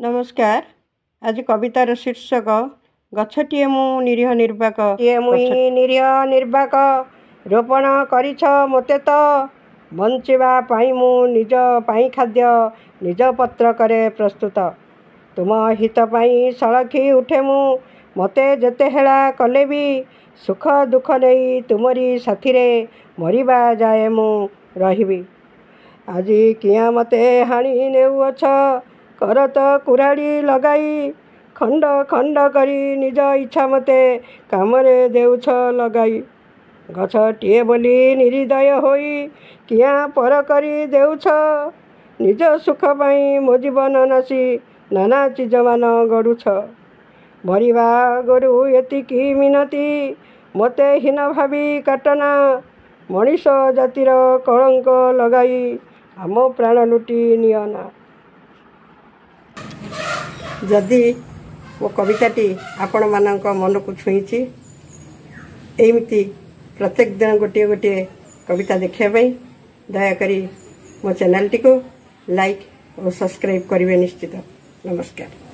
ନମସ୍କାର। ଆଜି କବିତାର ଶୀର୍ଷକ ଗଛଟିଏ ମୁଁ ନିରୀହ ନିର୍ବାକ। ମୁଇଁ ନିରୀହ ନିର୍ବାକ, ରୋପଣ କରିଛ ମୋତେ ତ ବଞ୍ଚିବା ପାଇଁ। ମୁଁ ନିଜ ପାଇଁ ଖାଦ୍ୟ ନିଜ ପତ୍ର କରେ ପ୍ରସ୍ତୁତ। ତୁମ ହିତ ପାଇଁ ସଳଖି ଉଠେ ମୁଁ, ମୋତେ ଯେତେ ହେଳା କଲେ ବି। ସୁଖ ଦୁଃଖ ନେଇ ତୁମରି ସାଥିରେ ମରିବା ଯାଏ ମୁଁ ରହିବି। ଆଜି କିଆଁ ମୋତେ ହାଣି ନେଉଅଛ କରତ କୁରାଢ଼ୀ ଲଗାଇ? ଖଣ୍ଡ ଖଣ୍ଡ କରି ନିଜ ଇଚ୍ଛା ମୋତେ କାମରେ ଦେଉଛ ଲଗାଇ। ଗଛଟିଏ ବୋଲି ନିର୍ଦୟ ହୋଇ କିଆଁ ପର କରି ଦେଉଛ? ନିଜ ସୁଖ ପାଇଁ ମୋ ଜୀବନ ନାଶି ନାନା ଚିଜମାନ ଗଢ଼ୁଛ। ମରିବା ଆଗରୁ ଏତିକି ମିନତି, ମୋତେ ହୀନ ଭାବି କାଟନା। ମଣିଷ ଜାତିର କଳଙ୍କ ଲଗାଇ ଆମ ପ୍ରାଣ ଲୁଟି ନିଅନା। ଯଦି ମୋ କବିତାଟି ଆପଣମାନଙ୍କ ମନକୁ ଛୁଇଁଛି, ଏମିତି ପ୍ରତ୍ୟେକ ଦିନ ଗୋଟିଏ ଗୋଟିଏ କବିତା ଦେଖିବା ପାଇଁ ଦୟାକରି ମୋ ଚ୍ୟାନେଲଟିକୁ ଲାଇକ୍ ଓ ସବସ୍କ୍ରାଇବ୍ କରିବେ ନିଶ୍ଚିତ। ନମସ୍କାର।